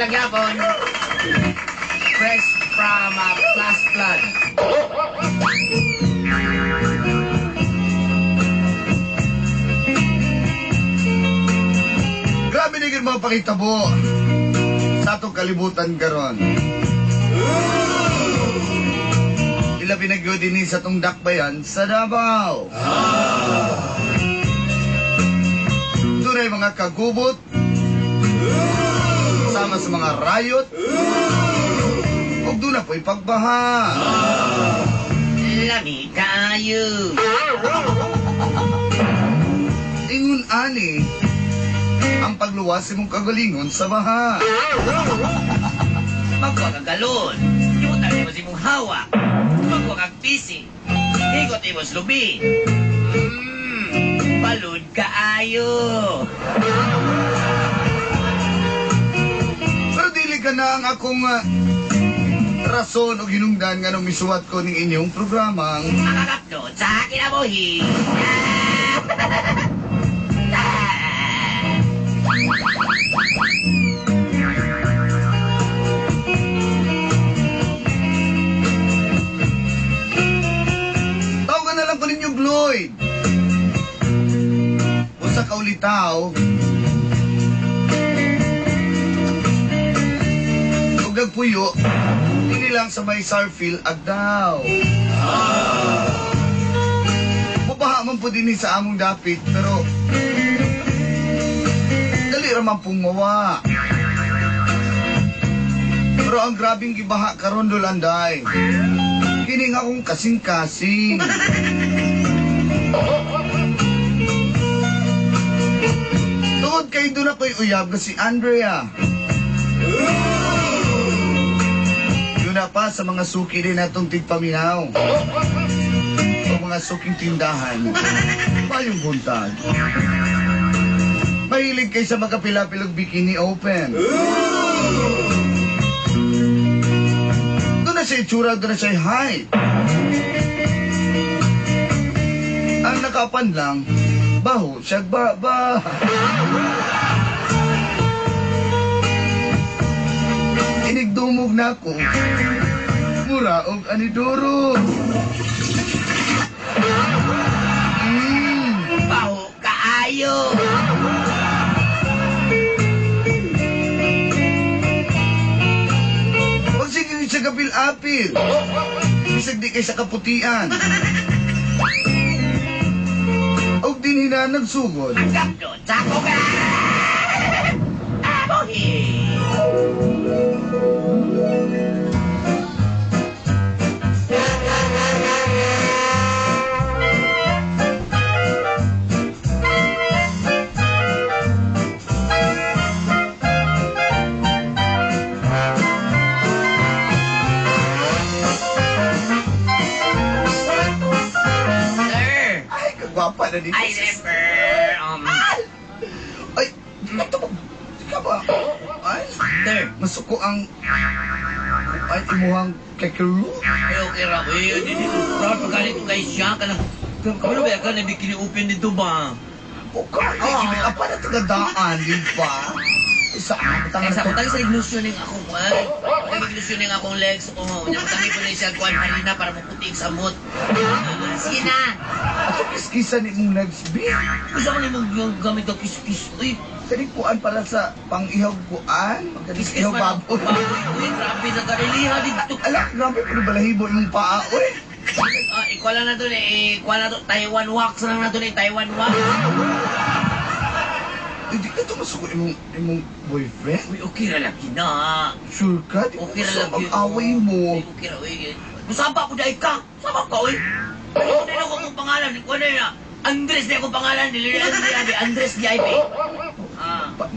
lang gyapon. Fresh from flash flood. Grabe na yun mga pakitabo sa atong kalibutan karon. Ilabi na gyud dinhi sa atong dakbayan sa Davao. Dunay mga kagubot sama sa mga rayot ug doon na po'y pagbaha. Lami kaayo. Ingon ani ang pagluwas imong kagalingon sa baha. Magkuha kang galon. Ibutan mo sa imong hawa. Magkuha kang pisi. Higot imo sa lubi. Balud kaayo. Pero dili ka na ang akong rason o ginungdan nga nung misuwat ko ning inyong programang Makakapno sa kinabuhi. Tawagan na lang ko ninyo Gloyd. Usa ka ulitaw ug nagpuyo dinhi lang sa may Sarfield Agdao. Mubaha man po dinhi sa among dapit pero dali ra man pong mawa. Pero ang grabing gibaha karon Dolanday. Kini nga akong kasing-kasing. Tungod kay doon ako'y uyab na si Andrea. Yun na pa sa mga suki din natong tigpaminaw. O mga suking tindahan. Payong buntag. Mahilig kay sa magkapila-pilog bikini open. Doon na siya itsura, doon na siya height. Ang nakapan lang, baho siya ba. Inigdumog na ako. Mura og aniduro. Baho kaayo. Pagsige siya kapil-apil. Bisag di kay sa kaputian. Og din hina nagsugod. Ang gapno sa kinabuhi. Sir, Ay, kagwapa na dito. I never, Ay, ito ba? Di ka ba? Ay, sir, masuko ang... Ay, imuhang kekeru. Ay, okay ra. Uy, di dito. Proud pag ko kay siya. Kanang, kabalo ba ka na bikini open dito ba? Okay, oh. Apa na tagadaan, di ba? Isa ang Kaya sa utang sa iglusyoning akong kuan. Nag-iglusyoning akong legs. Oh, nya utang ko na siya kuan harina para maputi ang samot. Ah, sige na. Ato kiskisan ni mong legs, B. Gusto ko ni mong gamit ang kiss-kiss. Uy, Kani kuan para sa pang-ihaw kuan, kiss-kiss ihaw man. baboy. Baboy. Uy, grabe sa kariliha dito. Ala, grabe pa balahibo imong paa, uy. Ah, ikuha na to eh. Ikuha na to. Taiwan wax lang na to eh. Taiwan wax. Hindi ka to masuko imong boyfriend? Uy, okay ra lagi na. Sure ka? Di Okay ko ra lagi. mag-away mo. Uy, okay ra, uy. Musaba ko dahil ka. Saba ka, uy. Ano na ako akong pangalan? Kuha na yun, ah. Andres na akong pangalan. Nilili Andres, Andres di IP. Ah. Pa,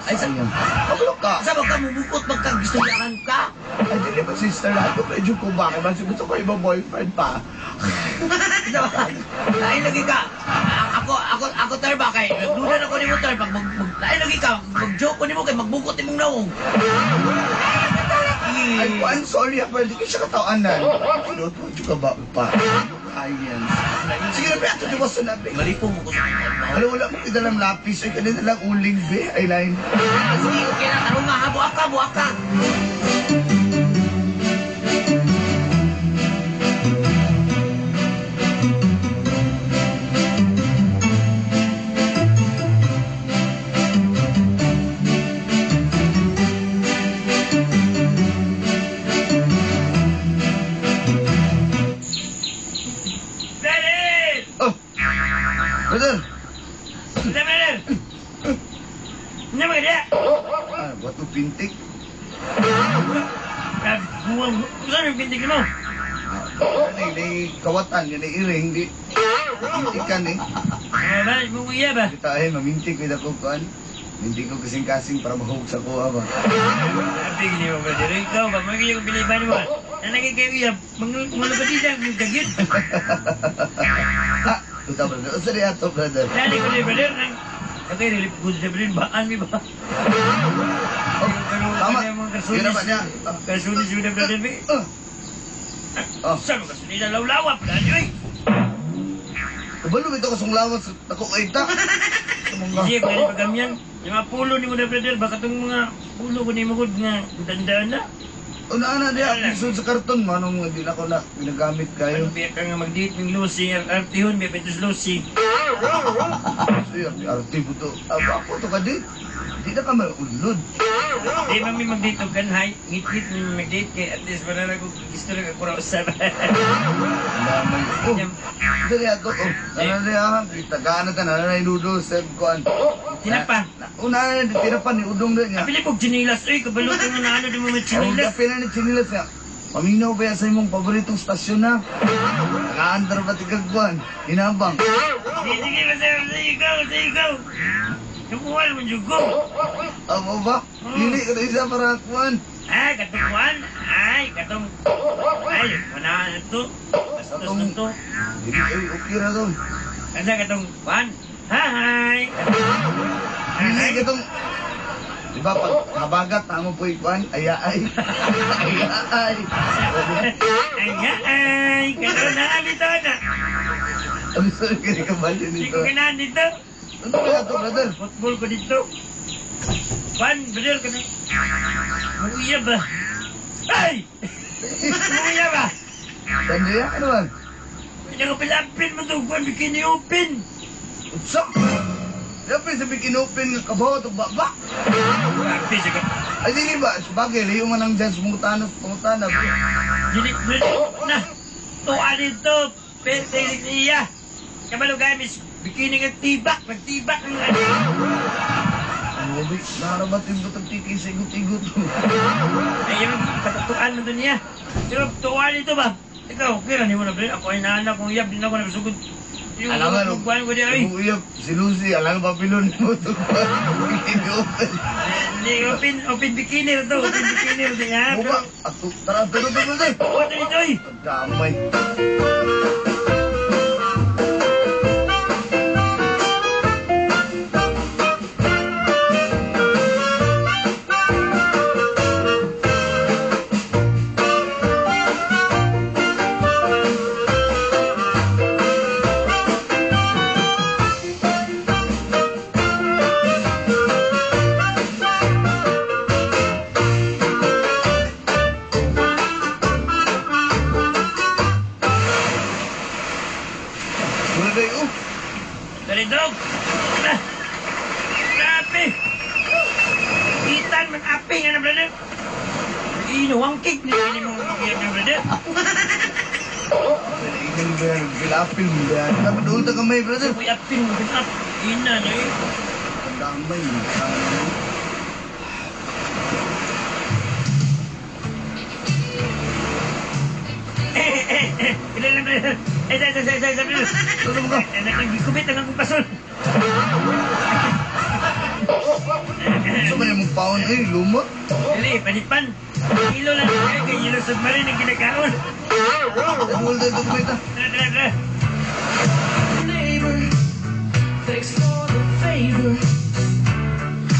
Ay, sa Sayang. Kabalo ka. Saba ka, mumukot magkagistoryahan ka. Ay, dili ba sister? Ako medyo ko bakit ba? Gusto ko ibang boyfriend pa. Lain lagi ka. Ah, ako ter ba kay nagduda na ko nimo ter pag mag, mag lain lagi ka mag joke ko nimo kay magbukot imong nawong. Ay, I'm sorry, pero di ko siya katawanan. Sinuot mo, ka ba pa? Ayan. Sige na, be, ato di ba sanabi? Malipong mo ko sa kanya. Wala, wala mo kidalang lapis. Ay, kanina lang uling, be. Ay, line. Sige, okay na. Tarong nga ha. Buak ka, buak ka. Brother! Oh! Brother! Brother! Ano ba kaya? Ah, bato pintik. Saan yung pintig mo? Ah, ano, di kawatan, yan ay iring, di. Mintikan eh. Ah, ba? Mong iya ba? Kita ay, mamintik, with ako kuan. Mintik ko kasing-kasing para mahug sa kuha ba. Sabi ni mo, brother. Ikaw ba? Magiging kong piliban mo. Nanagay kayo iya. Mga lupatid ang dagyod. Ah, tuta brother. Usa di ato, brother. Dali ko ni brother. Okay, relief good sa brother. Baan mi ba? Oh, tama. Yun na ba niya? Ah, Kasunis yun na brother. Mi. ah. Oh, Saan mo kasunis ang lawlawa? Brother, oy. kabalo ito kasong lawas sa tako ay ta. Hindi, pwede pagamyan. Yung mga pulo ni mo na brother. Baka itong mga pulo ko ni mo nga dandaan na. Una na diya, pisod sa karton, manong di na ko na ginagamit kayo. Ano biya ka nga mag-date ng Lucy, RT hun, biya pintos Lucy. Siya, arte po to. Ah, ako to ka di. Di na ka maulod. Di man mi mag-date og kanhay, ngit-ngit mi mag-date kay at least wala na ko gusto lang ako ra usab. Lamay. Oh, dali ato. Oh, nana diya, kita na ta, nana na noodles, sir, kuan. Tinapa. Una na, tinapa ni Udong din niya. Apili pog chinilas oy, kabalo ka nga na ano di mo may Ang chinilas. kape na ni chinilas niya. Paminaw ba yan sa imong paboritong stasyon na? Nakaandar ba tigagbuan? Hinabang. Sige, sige, basta sige ikaw, sige ikaw. Kumuha mo jud ko. Amo ba? Dili ka na isa para kuan. Ay, katong kuan. Ay, katong ay, wala na to. Bastos na to. Dili ay okay ra to. Asa katong kuan? Hi. Dili ka tong Di ba pag habagat tamo po ikuan, aya ay. Aya ay. Ay, ay, katong na dito na. Ang sorry ka ni kabalo Hindi nito. ko ganahan dito. Ano kaya to, brother? Football ko dito. Pan, brother, ka na. Muiya ba? Ay! Muiya ba? Sandali, ano ba? Nakapilapin mo ito, Juan, bikini open. Utsa! Dapat sa bikin open nga kabaw to baba. Grabe siya ka. Ay dili ba? Sabagay, layo man ang dyan sumutana, sumutana. Dili, brother, na. Tuwa dito. Pente niya. Kabalo gamis, bikini nga tibak. Magtibak ang ano. Grabe, narabat yung butang tiki sa igot-igot. Ay, yung katatuan mo to niya. Pero tuwa dito ba? Ikaw, okay ra ni mo na, brother. Ako ay naanak kong iyab, din ako nabisugod. Yung Alam nga, no? kuwan ko di ay. Uyap, si Lucy, alam nga Babylon mo ito. Bikini open. Hindi, open, open bikini na to. Open bikini na to niya. Buka, ato, tara, tara, tara, tara. Kuha to dito, oy. Damay. Muna tayo, oh. Dali, dog. Na. Grabe. Itan man api nga na, brother. Inuwangkig ni ni mong iyab na, brother. Inang ba yan? Gilapin mo ba yan? Dapat ulta kamay, brother. Uy, apin mo, up. Ina na eh. Damay. Eh, eh, eh. Ilan lang, brother. Eh, sa, sa, sa, sa, sa, brother. Ano ba? Eh, nagkubit ang akong pasol. Gusto ba mong paon? Eh, lumot. Dali, panipan. Kilo lang kayo, kay Yellow Submarine ang kinakaon. Ulta ito kamay ta. Tara, tara, tara. Neighbor, thanks for the favor.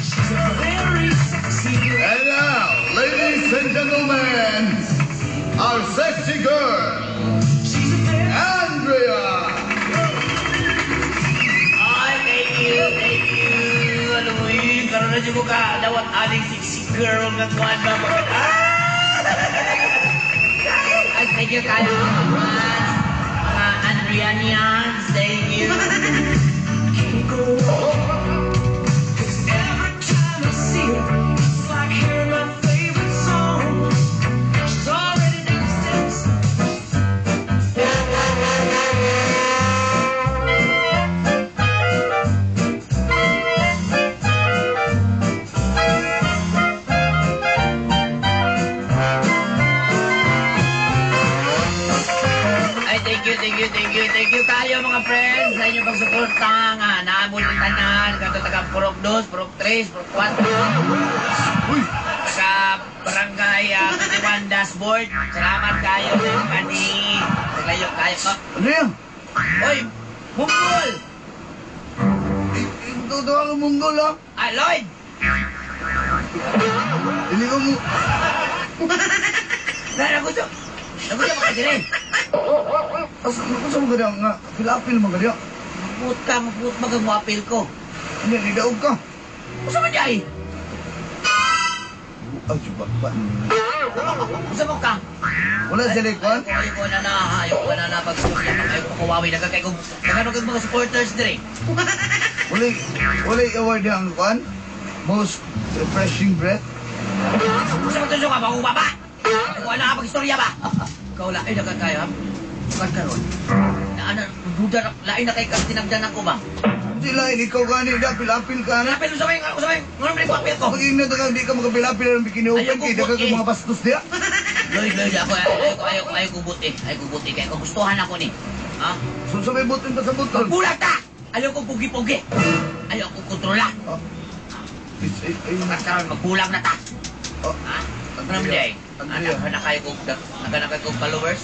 She's a very sexy And now, ladies and gentlemen, Our sexy girl, She's a very Andrea! Ay, thank you, thank you. Alam mo yun, karoon na ko ka, dawat aning sexy girl nga kuwan ba? Ah! Ay, thank you kayo mga fans, mga Andrianians, thank you. Can't go wrong. 'Cause every time I see her, it's like hearing my favorite song. She's already down the steps. Ay, thank you, thank you, thank you, thank you kayo mga friends sa inyong pagsuporta nga. Naamon yung tanan, kato taga Purok 2, Purok 3, Purok 4. Uy! Sa Barangay 21 Dashboard. Salamat kayo sa inyong kani. Naglayo kayo ko. Andrea! Oy, Munggol! Ito daw ang munggol, ha? Ah, Lloyd! Hindi ko mo... Na, nagusto. Nagusto mo ka din. Asa asa mo ganda nga? Pilapil mo ganda. Mapuot ka, mapuot magagwapil ko. Hindi, nidaog ka. Usa man di ay? Ay, ba, ba. Usa mo ka? Wala sila ikuan? Ayaw ko na na, ayaw ko na na pag ayaw ko kawawi na kay kung nagano kag mga supporters dire. Wala, wala award ang kuan? Most refreshing breath? Usa man tuso ka ba baba? Wala ka pag istorya ba? Ikaw lain na ka kayo ha. Kan karon. Na ana duda na lain na kay kag tinagdan ako ba? Hindi lain, ikaw gani, da, pilapil ka na. Apil usa may usa may ngono man ko apil ko. Pag ingnan ka, hindi ka makapilapil ng bikini open, Ayaw ko kaya daghang buti. mga bastos diya. Lloyd, Lloyd, ako ayaw ko ayaw ko ayaw ko buti. Ayaw ko buti kay gustuhan ako ni. Ha? So, sa may buton pa sa buton. Magbulag ta. Ayaw ko pugi-pugi. Ayaw ko kontrola. Ah. Ay, ay, Kan karon magbulag na ta. oh, Ha? Ano man di ay? Andrea. Anak, na kayo kong nagana kayo kong followers?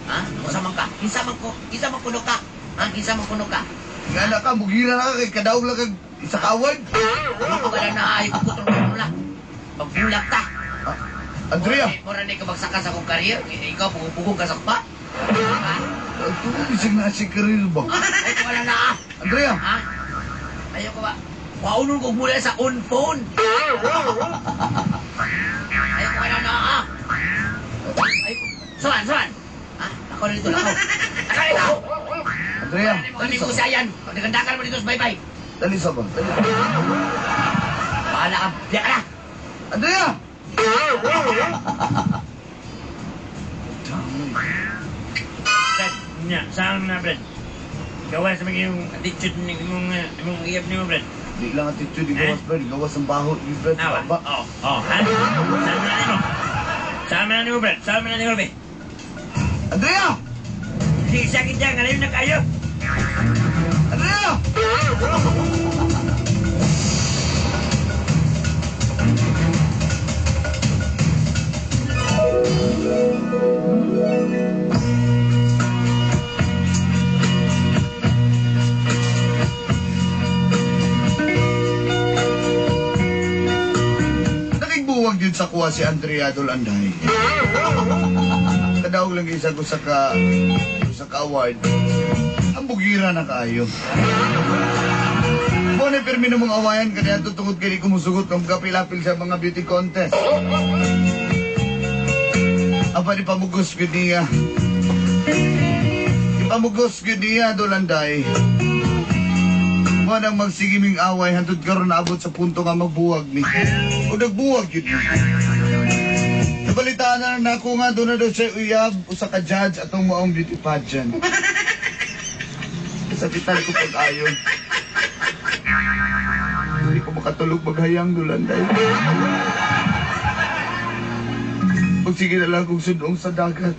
Ha? Unsa man ka? Kinsa man ko? Kinsa man kuno ka? Ha? Kinsa man kuno ka? Nga na ka, mugira na ka, kay kadaog lang kag isa ka award. Ako ka lang na ayaw ko kontrola. Magbulag ta. Ah, Andrea, Mura ni kabagsakan sa akong karir. Ikaw pugong-pugong ka sa pa. Ha? ito bisag na si career ba? Ay ko wala na ah. Andrea, Ha? Ayaw ko ba? Paunon ko mula sa on phone. Ayaw ko wala na ah. Ay, suan, suan. Ha? Ako na dito, ako. Ako na dito. Andrea, Kami ko sayan. Pagdagandakan mo dito, bye-bye. dali sa ba? Dali. Bahala ka. Biya ka na. Andrea! Dami. Brad, nya, saan na, Brad? Gawa sa mga yung attitude ng imong imong iyab nimo, Brad. Di lang attitude, di gawas, Brad. Di gawas ang baho, di Brad. Nawa. Ba? Oh, oh, ha? Sama na nimo. Sama na nimo, Brad. Sama na nimo, be. Andrea! Sige, sakit dyan. Kalayo na kayo. Andrea! Nakigbuwag yun sa kuha si Andrea Dolanday. Kadaog lang isa ko sa ka award. Ang bugira na kaayo. Mo na pirmi ng mga awayan kaya tungod kay di ko musugot ng kapilapil sa mga beauty contest. Apa di pamugos gyud niya. Ipamugos gyud niya Dolanday. Mo nang magsigiming away hantod karon naabot sa punto nga magbuwag ni. O nagbuwag gyud ni. Nabalitaan na lang nako nga doon na daw siya uyab usa ka judge atong maong beauty pageant. Kasakitan ko pag-ayon. Hindi ko makatulog maghayang dulanday. Magsige na lang kong sundong sa dagat.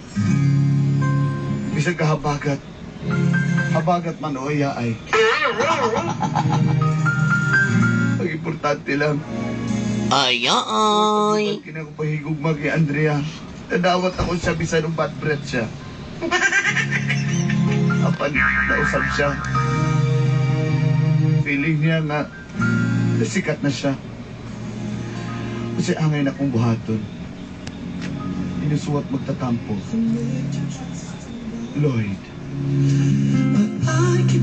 Bisag kahabagat. Habagat man o iya ay. Ang importante lang. Ay, ay. Kina ko pahigugma kay Andrea. Nadawat ako siya bisan ng bad breath siya. Apan, nausap siya. Feeling niya nga, nasikat na siya. Kasi angay na kong buhaton. Tinusuwat magtatampo. Lloyd. But I keep